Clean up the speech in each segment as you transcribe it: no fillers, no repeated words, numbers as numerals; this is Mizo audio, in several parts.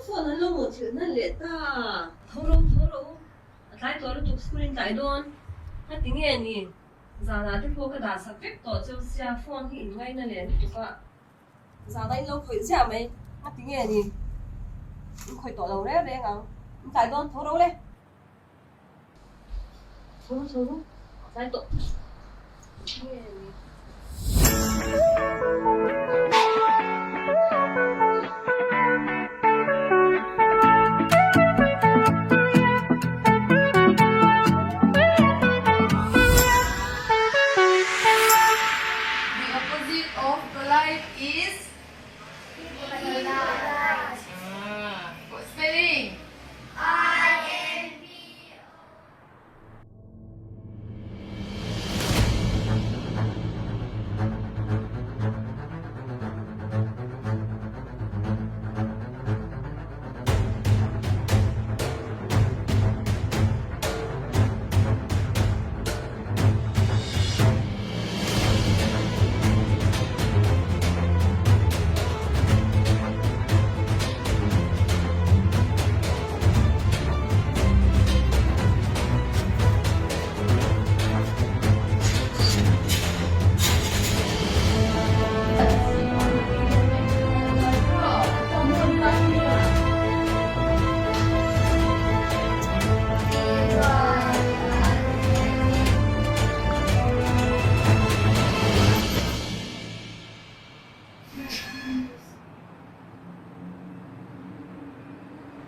Phone an lo muthilh hnan leh ta. Tho ro, tho ro. A tlai tawh lutuk school in tlai dawn. Ka ti nge ni? Zanah te pawh ka dah sak vek tawh cheu sia phone hi in ngaina leh lutuk a. Zanah in lo khawih ziah mai. Ka ti nge ni? In khawih tawh lo reng reng ang. In tlai dawn tho ro le. Tho ro, tho ro. A tlai tawh. Nge ni? The opposite of polite is impolite. Spelling?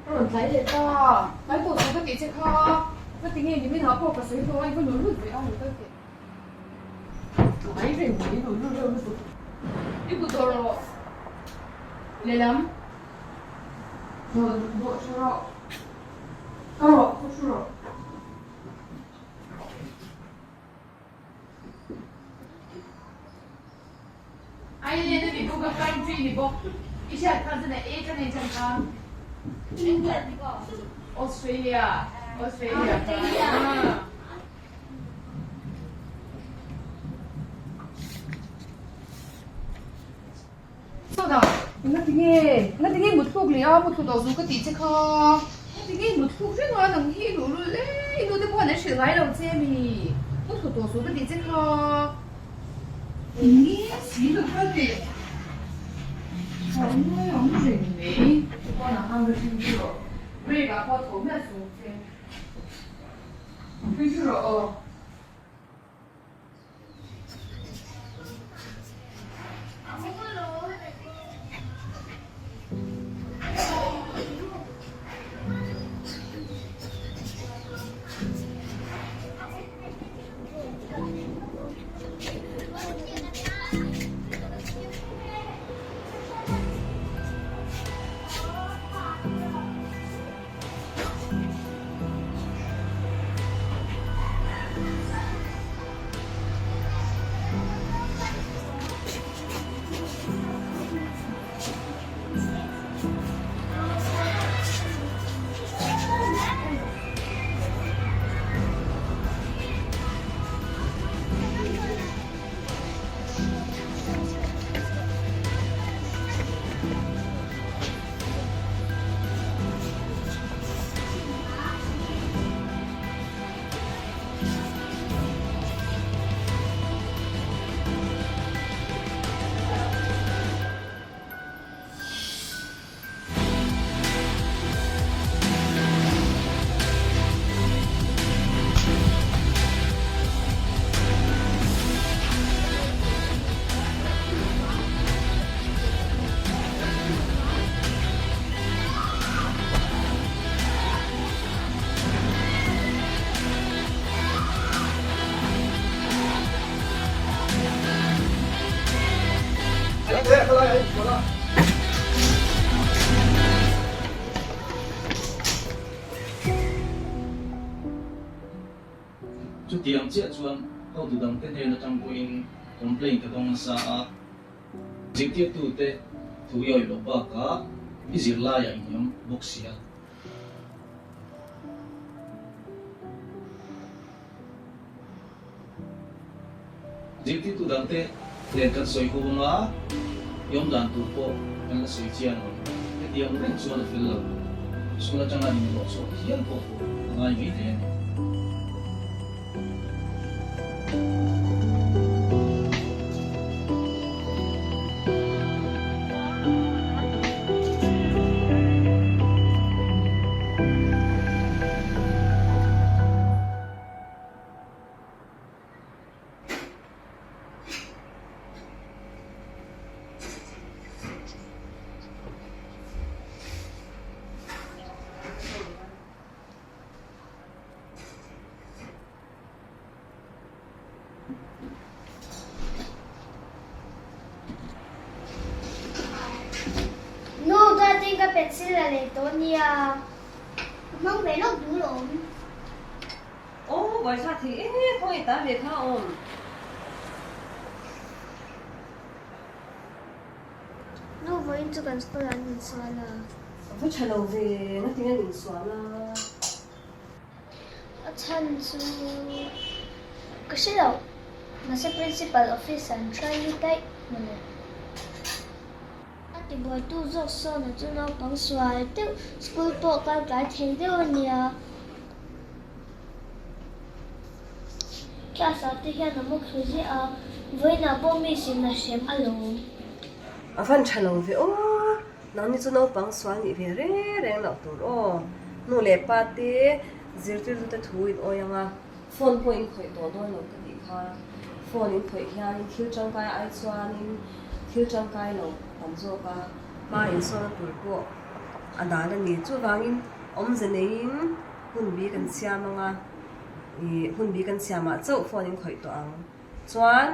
Ka rawn tlai leh ta, tlai tawh tur ka tih che kha, ka ti nge nimin ah pawh ka sawi tawh a, i va nuam lut ve a lo kal teh. Tlai reng mai, i nuam lut reuh lutuk. I kut dawh rawh, lehlam dawh dawh tha rawh, ka rawh ka thu rawh. Ireland a ni bawk a, country ni bawk. I hriat khan chuan a A ka nei chan kha. Australia. Australia. Sawtah, Ngati nge? Ngati nge mut thluk leh a, mut thluk tawh zu ka tih che kha. Ngati nge mut thluk reng a, nang hi i luh lul e, i nu te pawh an hrilh ngai lo che mi. Mut thluk tawh zu ka tih che kha. Eng nge si lo kal teh. Thawh ngai awm reng mai. Pawnah khan va hring chu rawh. Break ah pawh tho miah suh che. Hring chu rawh aw. Chutiang chiah chuan hotu dangte hnen atang pawhin complaint ka dawng nasa a, zirtirtute thu i awih loh bakah i zirlaiah i hniam bawk si a. Zirtirtu dangte nen kan sawi ho anga i awm dan tur pawh kan la sawi chiang ang. Hetiang reng chuan a fel lo. School atanga inhlawh chhuah hial pawh a ngai mai thei a ni. Nu, Duatin ka pencil la lei tawh nia. Ka hmang ve lawk duh lawm. Aw, buaithlak thei e, khawngaih ta ve kha awm. Nu, vawiin chu kan school ah an insual a. A va tha lo ve, ngatinge an insual a? A chhan chu ka hre lo, mahse principal office an hruai lut daih mawle. A tibuaitu zawk sawn a chu naupang sual deuh, school pawh kal tlai thei deuh a nia. Class ah te hian a mu thlu ziah a, vawiinah pawh miss in a hrem alawm. A van tha lo ve aw, nangni chu naupang sual nih ve reng reng loh tur aw. Nu leh pa te zirtirtute thu in awi ang a, phone pawh in khawih tawh dawn lo ka tih kha. Phone in khawih hianin thil tangkai ai chuanin thil tangkai lo tam zawk a, hma insawn a tur pawh a dan a ni. Chuvangin awmze neiin hun bi kan siam ang a, ih hun bi kan siamah chauh phone in khawih tawh ang. Chuan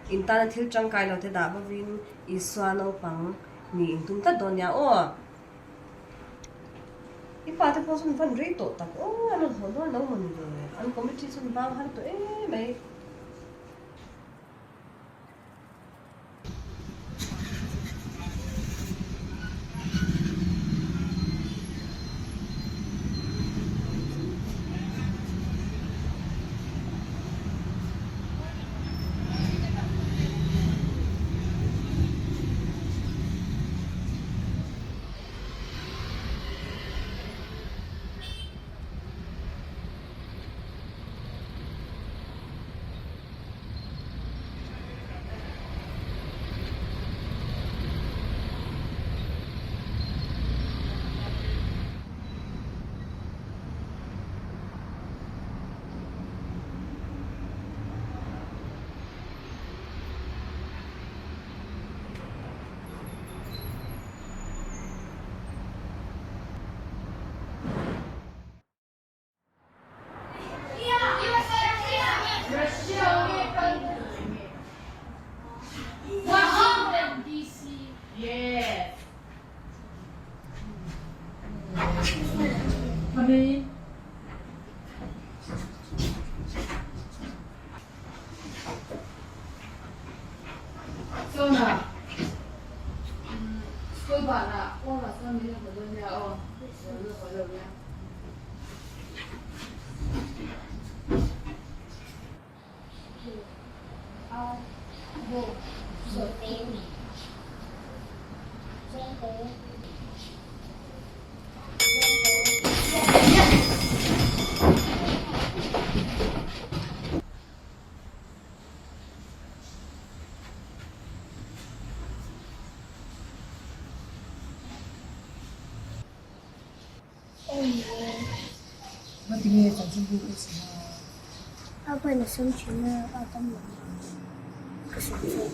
in tana thil tangkai lo te dah bovin Isua naupang nih in tum tlat dawn nia aw. I pa te pawh chuan van rei tawh tak aw, an rawn haw dawn lo maw ni ve, an committee chuan bang har tawh em mai. A pawn a sawm thin a, a tam lo ka sawm zawk.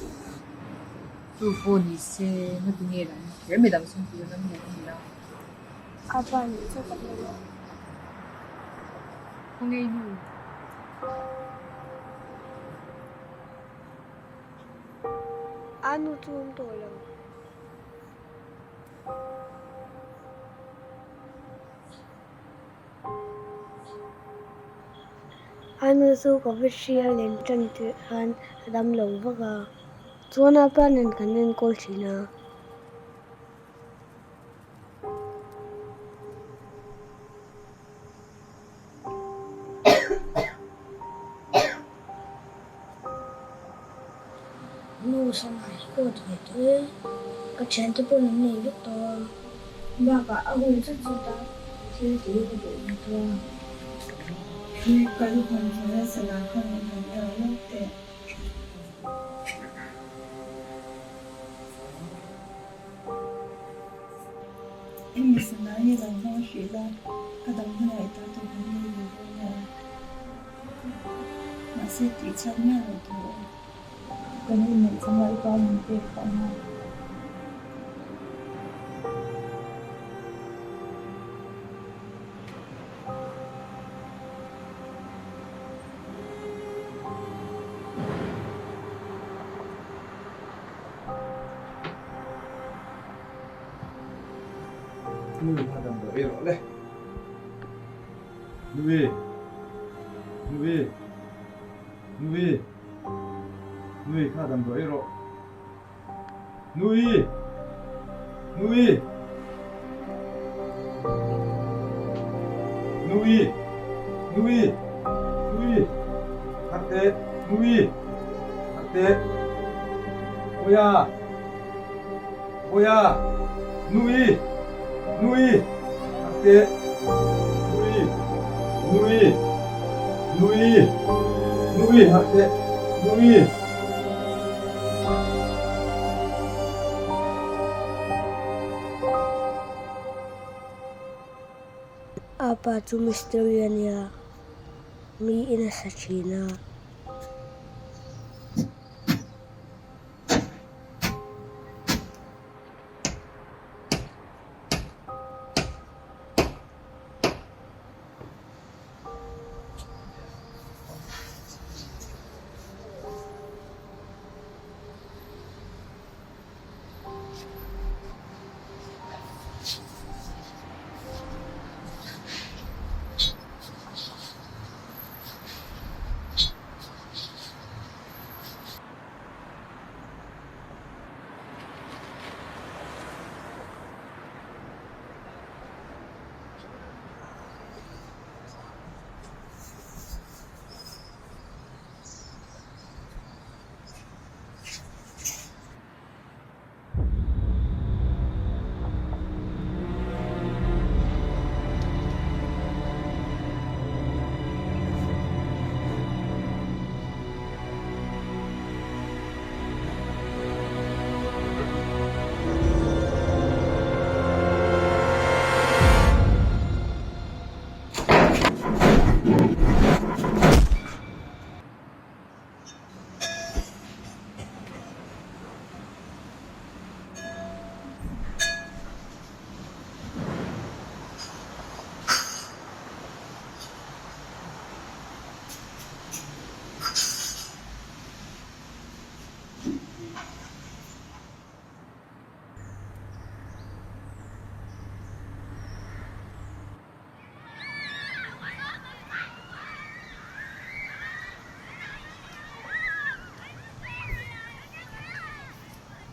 Chu pawh ni se, ngati nge dang kher mai dang sawm tur an hmuh a ni a. A pa nih chu ka hmu lo. Khawnge nu? A nu chu awm tawh lo. A nu chu ka va hria len tan tirh khan a dam lo vak a, chuan a pa nen kan enkawl thin a. Nu Sangai ka awt ve tawh e, ka thiante pawh min nei vek tawh a. Bakah a hun zut zut a thil tih ka duh lutuk a. Hi ka lukham hnuaia sana kha min han dah lawk teh. I mi sana hi lo hmang hrih la, ka dam hunah i ta tur kan nei ve dawn nia. Mahse tih chhiat miah loh tur aw. Kan inneih chama i pa min pek phah nia. Nui kha damdawi ei rawh le. Nui. Nui. Nui. Nui kha damdawi ei rawh. Nui. Nui. Nui. Nui. Nui. Tharte. Nui. Tharte. Oia. Bawiha! Nui! Nui! Tharte! Nui! Nui! Nui! Nui! Tharte! Nui! A pa chu mistiri a nia, miin a sa thin a.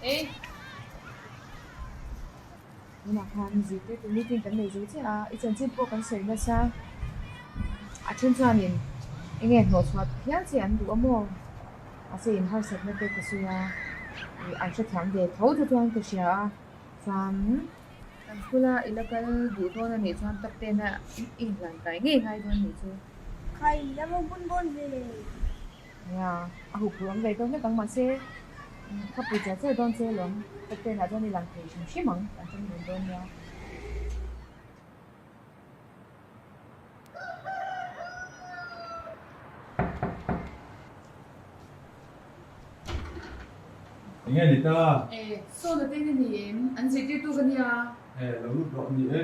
Ei. Tunah khan zirtirtu meeting kan nei zo chiah a, i chanchin pawh kan sawi nasa. A then chuanin eng nge hnawhchhuah phian che an duh a maw? Mahse in harsatna te ka sawi a, ih an hrethiam ve tho te chuan ka hria a, chuan kan school a i la kal duh dawn a nih chuan top ten a i inhlan kai ngei ngai dawn nih chu. Khai, a va bun dawn ve. Nia, a huphurh awm ve dawn hlek ang mahse ka pui chiah chiah dawn che alawm, top ten ah chuan i lang thei hrim hrim ang, kan ṭang dun dawn nia. Enge ni ta? E, saw na te ni em? An zirtirtu ka nia. E, lo lut rawh ni e.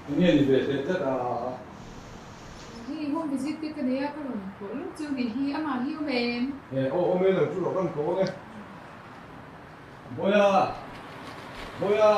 Enge ni ve teh tlat a? Hei home visit te ka nei a, ka rawn pawh lawk chu nih hi, amah hi awm em? E, aw awm e, lo chu rawh kan ko ang e. Bawiha! Bawiha!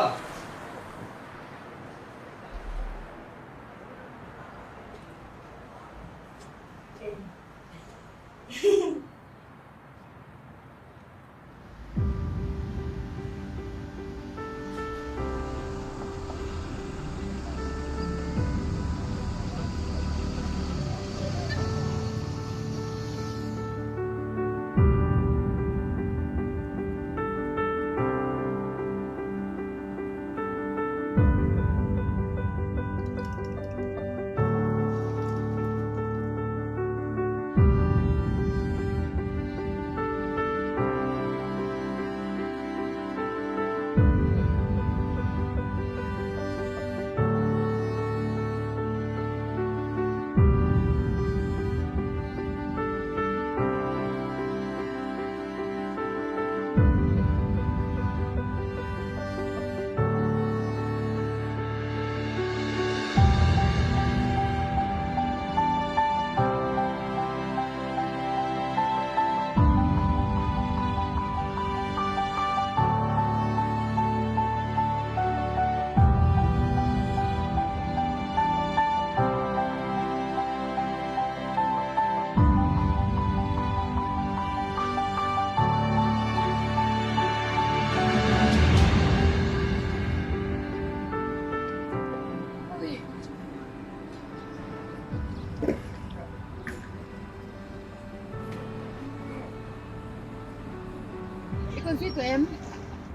I confi tawh em?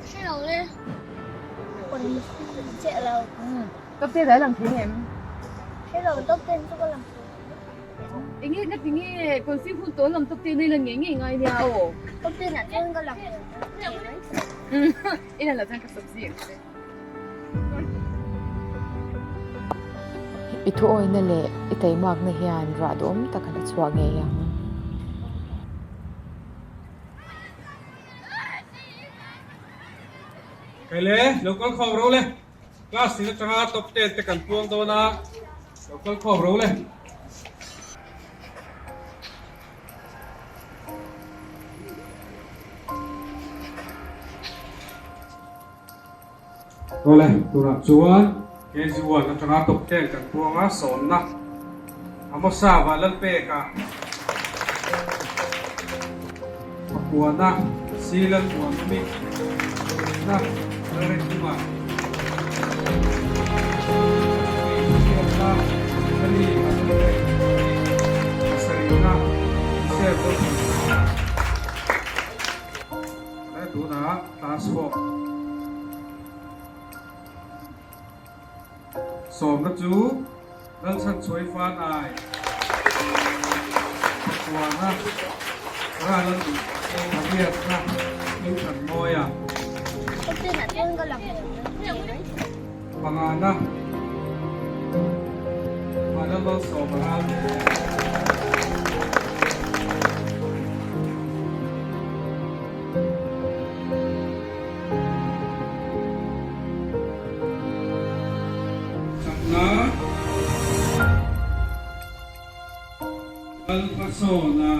Hre lo le. Confi chiah lo. Top ten ah i lang thei em? Hre lo, top ten chu ka lang thei. Enge nga tinge confi hun tawh lam top ten a i lan ngei ngei ngai nia aw. Top ten ah chuan ka lang thei mai. I lan loh chuan ka sawp zing ang che. I thuawina leh i taimakna hian rah duhawm tak a la chhuah ngei ang. Kei le, lo kal khawm ro le. Class tin atanga top ten te kan puang dawn a, lo kal khawm ro le. Awle, tunah chuan KG one atanga top ten kan puang a, sawmna Amosa Vanlalpeka, Pakuana Si Lalmuanmi, Rina Lalrekhuma, Hriatna Kali Vanlalpeka, Pasarihna Joseph Lalthansanga. He tunah class four sawmna chu Lalchhanchhuai Fanai Pakuana Rala duh Pariatna Hmingthanmawia Pangana Vanlalmalsawma Ralte. Chakna Lalhmasawna.